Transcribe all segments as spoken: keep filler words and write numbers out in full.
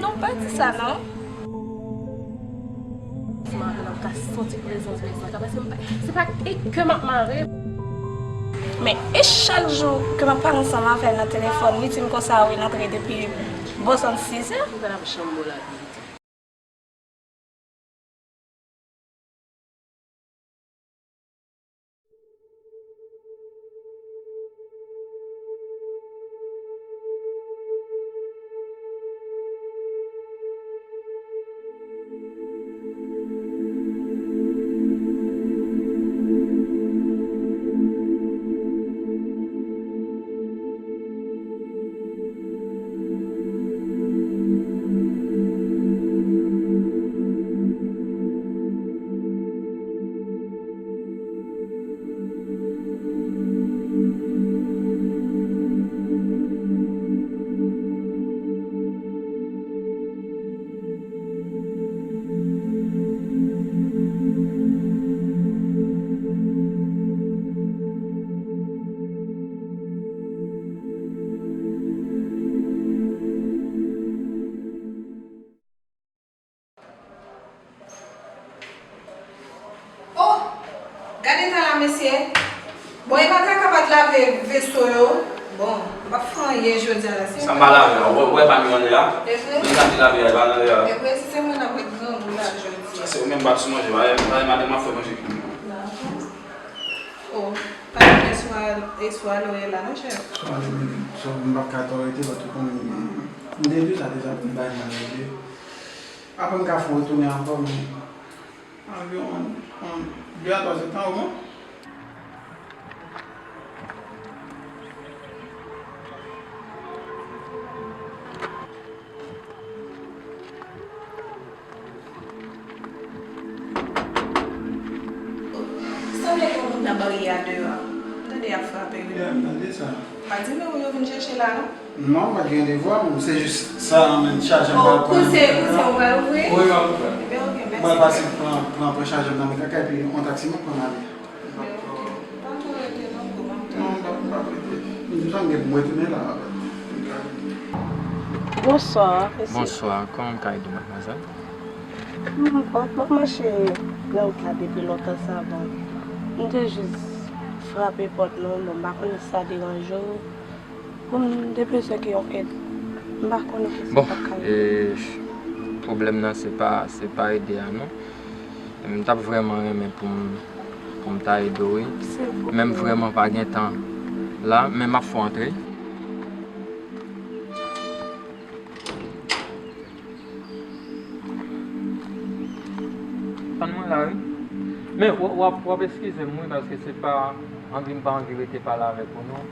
Non, pa di sa non. Si m ap ka santi prezans Vincent, paske m pa, se pa e ke m ap mare. Men e chak jou ke m ap pale ansanm avè l nan telefòn, li di m konsa, wi, l antre depi bò zòn sizè. Ou pa t ap janm bo laverite. Oh! Gade tan la, mesye. Bon, e pa traka pa t lave veso yo. Bon, m p ap fè anyen jodi a la. Sa m pa lave a? Ou wè, ou wè pa m anndan la? E vre? Menm sa m te lave a, e pa anndan la. E vre, si se mwen, n ap ret grangou la jodi a. Sa se ou menm, m p ap sou manje, pa, pa, madanm ap fè manje. Dakò. Oh, pa gen eswa, eswa lè w ye la, non, chèf? Swa lè menm, swa m p ap ka tò rete, paske ou konnen, m te di sa deja pou m bay manje. Apre m ka fè w retounen ankò, men anviwon, on, de a twa zè tan omwen. Sanble gen moun nan baryè a deyò a. M tande y ap frape wi. Yeah, m tande sa. Pa di men ou yo vin chèche la non. Non, m pa t gen devwa pou m, se jis sa, men chaje m pral pran. Oh, kouzen, kouzen, ou pral ouvri? Wi, m ap ouvri. Ebyen, ok, mèsi. M pral pase pran, pran, pran chaje m nan men kaka, epi yon taksi m ap pran m ale. Ebyen, ok. Pa twò rete non, kou m ap tann. Non, m p ap, m p ap rete. M di sa m gen pou m retounen la. Bonswa, mesye. Bonswa, kòman m ka ede w, madmwazèl? M, m, m ap mache nan wout la depi lontan sa, bon. M te jis frape pòt nou, bon, m pa konnen si sa deranje w. Bon, m te bezwen ke yon èd. M pa konnen si sa ka ede. Bon, e, pwoblèm nan se pa, se pa ede a non. M t ap vrèman renmen pou m, pou m ta ede w, wi. Men m vrèman pa gen tan la, men m ap fè w antre. Tann mwen la, wi. Men w, w ap, w ap eskize m, wi, paske se pa anvi m pa anvi rete pale avèk ou, non.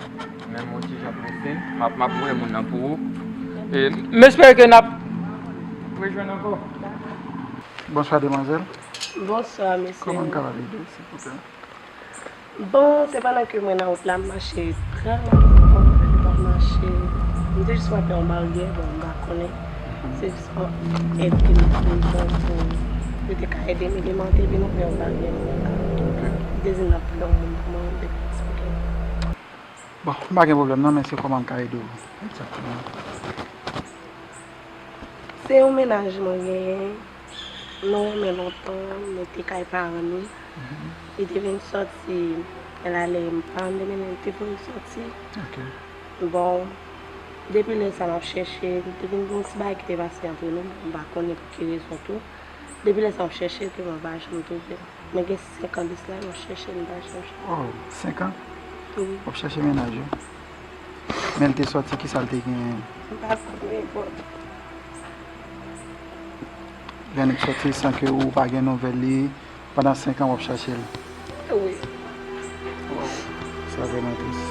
Men m yon ti jan prese. M ap, m ap voye moun nan pou ou. E m espere ke n ap rejwenn ankò. Bonswa, demwazèl. Bonswa, mesye. Kòman m kapab ede w, silvouplè? Bon, se pandan ke mwen nan wout la, m mache trè mal, m ap mache. M te jis frape yon baryè, bon, m pa konnen. Se jis yon èd ke m te bezwen pou yo te ka ede m, ede m antre vin ouvè yon baryè. Ok. M te di m ap pran yon moun pou mwen, m te eksplike. Bon, m pa gen pwoblèm non, men se kòman m ka ede w egzakteman? Se yon mennaj mwen genyen. Nou renmen lontan, nou te kay paran nou. Mhm. Li te vin sòti, lè l ale, paran m te mennen l, li te voye l sòti. Ok. Bon, depi lè sa n ap chèche, li te vin gen yon ti bagay ki te pase antre nou, m pa konnen pou ki rezon tou. Depi lè sa n ap chèche l, ke mwen pa janm twouve l. Mwen gen senk an de sila, m ap chèche l, m pa janm jwenn. Oh, senk an? Wi. W ap chèche mennaj ou? Men l te sòti, kisa l te genyen? M pa konnen, bon. Lè nèg sòti san ke ou pa gen nouvèl li, pandan senk an w ap chache l. Wi. Sa vrèman tris.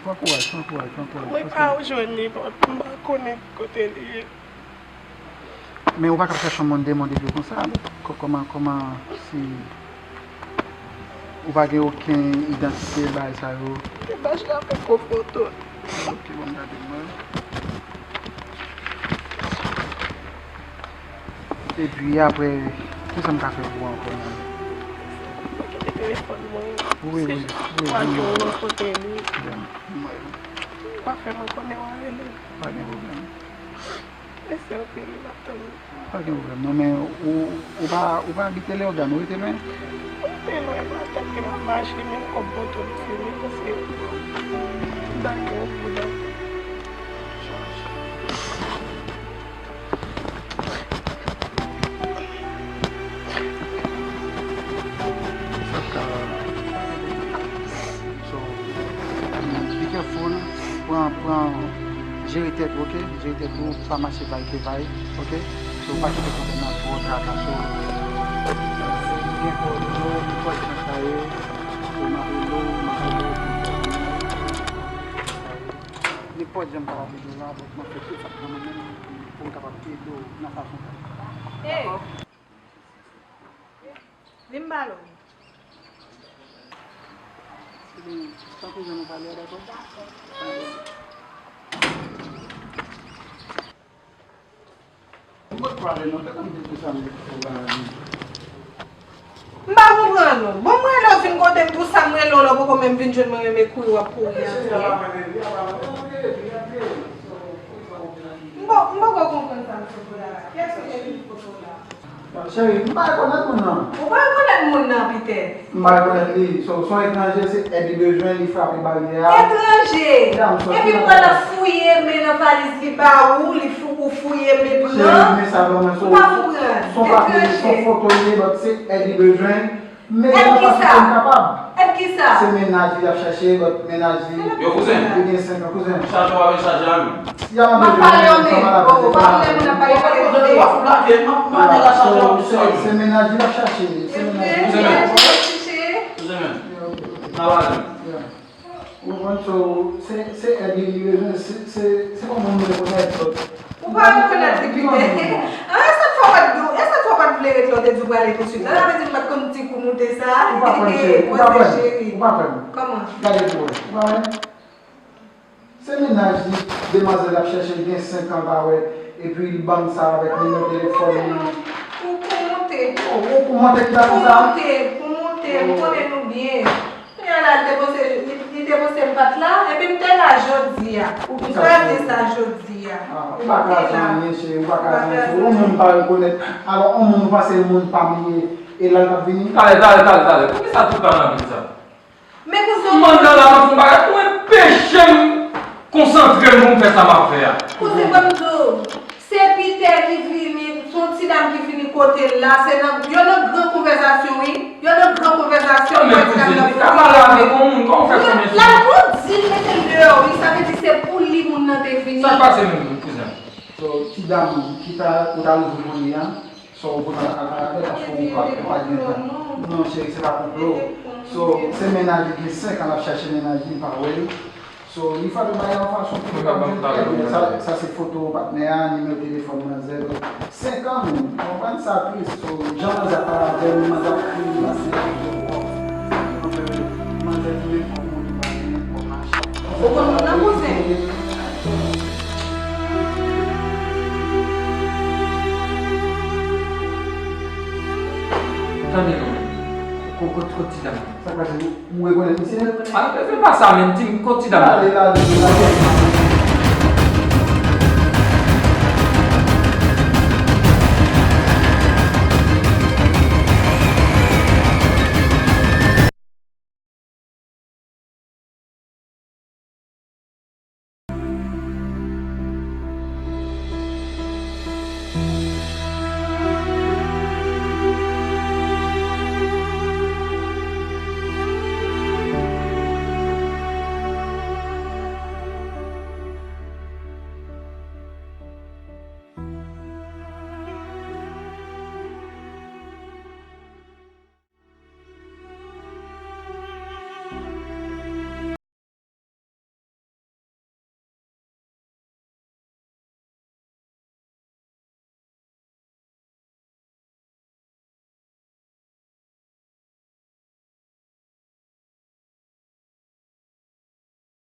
Pran kouraj, pran kouraj, pran kouraj. Mwen pa jwenn li, m pa konnen kote li ye. Men ou pa ka chache yon moun de moun de konsa. Kò-, kòman, kòman si ou pa gen okenn idantite bagay sa yo? Imaj la poko foto. Ok, bon, gade mwen. Epi apre, kisa m ka fè pou ou ankò menm? Mwen kite telefòn mwen. Wi, wi, wi, wi. Mwen gen yon kote li. Bon, mwen. Pa fè mwen konnen w a rele. Pa gen pwoblèm. Mèsi anpil, m ap tann ou. Pa gen pwoblèm non, men ou, ou pa, ou pa abite Leyogàn, ou rete lwen? Mwen rete lwen, m ap tann ke m ap mache, men kòb moto m fini, paske m pa gen yon goudan. Sa ka, so, be careful, pran, pran, jere tèt ou, ok? Jere tèt ou, pa mache vay ke vay, ok? So, pa kite pwoblèm nan twò traka, so, si gen pwoblèm, nenpòt jan sa ye, ou m ap rele w, m ap rele w, nenpòt jan m kapab ede w la, donk, m ap fè tout sa k nan men m pou m kapab ede w nan fason sa. Hey! Dakò? Vin m pale w. Tankou jan nou pale a, dakò? Mwen pale non, te konn di pou sa m pou ba. M pa konprann ou. Bon, mwen rele w vin kote m pou sa, m rele w la, w poko menm vin jwenn mwen, menm kouri w ap kouri antre. M po-, m poko konprann sa m sot la. Kiyès ou te vin kote w la? Cheri, m pa rekonèt moun nan. Ou pa rekonèt moun nan, Pitè? M pa rekonèt li. So, se yon etranje, se èd li bezwen, li frape baryè a. Etranje! Epi l pral ap fouye men nan valiz li ba ou, li fou pou fouye men pran. Cheri, men sa vrèman, se yon papye, se yon foto li ye, but se èd li bezwen. Men li pa fè m kapab. Èd kisa? Se mennaj li ap chache, but mennaj li. Yo, kouzen. Li gen senk an, kouzen. Chaje w avè chaje a menm. M ap pale w, men. Bon, ou pa konnen moun ap pale, pale. Ou ap plake, m ap mande la chaje a pou sa. Se mennaj li ap chache. Se mennaj li. Kouzen men. Kouzen men. N a pale. Ou konprann, so, se, se èd li li bezwen, se, se, se pa moun mwen rekonèt, but. Ou pa rekonèt li, Pitè. Ah, e sa k fè w pa t, e sa k fè w pa t vle ret la, w te di w prale tousuit la. Sa vle di m pa t konn ti kou moute sa. Ou pa kwè m, cheri. Ou pa kwè m. Ou pa kwè m. Kòman? Gade pou wè. Ou pa wè? Se mennaj li, demwazèl ap chèche, li gen senk an, l pa wè. Epi l ban m sa avèk nimewo telefòn li. Ou kou moute. Oh, ou kou moute ki ta fè sa? Kou moute, kou moute, m konnen nou byen. Kounye a la, li te panse, li, li te panse m pa t la, epi m te la jodi a. M kraze sa jodi a. Ah, ou pa kraze anyen, cheri, ou pa kraze anyen. Yon moun pa rekonèt. Alò, yon moun ou panse moun pa m li ye, e la l t ap vini? Talè, talè, talè, talè. Poukisa tout bagay nan vi sa? Men kouzen. M anndan la, m ap fè yon bagay pou enpeche m konsantre m pou m fè sa m ap fè a. Kouzen, ban m di w. Se Pitè ki vini, se yon ti dam ki vini kote l la, se nan, yo nan gran konvèsasyon, wi. Yo nan gran konvèsasyon, men ti dam nan. Kouzin, li ka pale avèk yon moun, kòman w fè konnen sa? L ap tou di l mete l deyò, wi, sa vle di se pou li moun nan te vini. Sa k pase menm, kouzin? So, ti dam ki ta, ou ta louvri pou li an, so, ou konn al, al, al avè l, paske ou pa, ou pa gen tan. Non, cheri, se pa konplo. So, se mennaj li, gen senk an l ap chache mennaj li, li pa wè l. So, li frape bagay la yon fason ki pa di, sa, sa se foto patnè a, nimewo telefòn manzè. Senk an menm, ou konprann sa tris. So, jan manzè ap pale avè l, manzè ap kriye, manzè ap kriye. Manzè li menm kòm moun li pa gen, kòm machin. Ou konn moun nan, kouzen? Tande non. Ko-, ko-, kot ti dam nan? Sa k pase? Ou rekonèt misye? Ah, se pa sa menm, di m kot ti dam nan. Lale, lale, lale.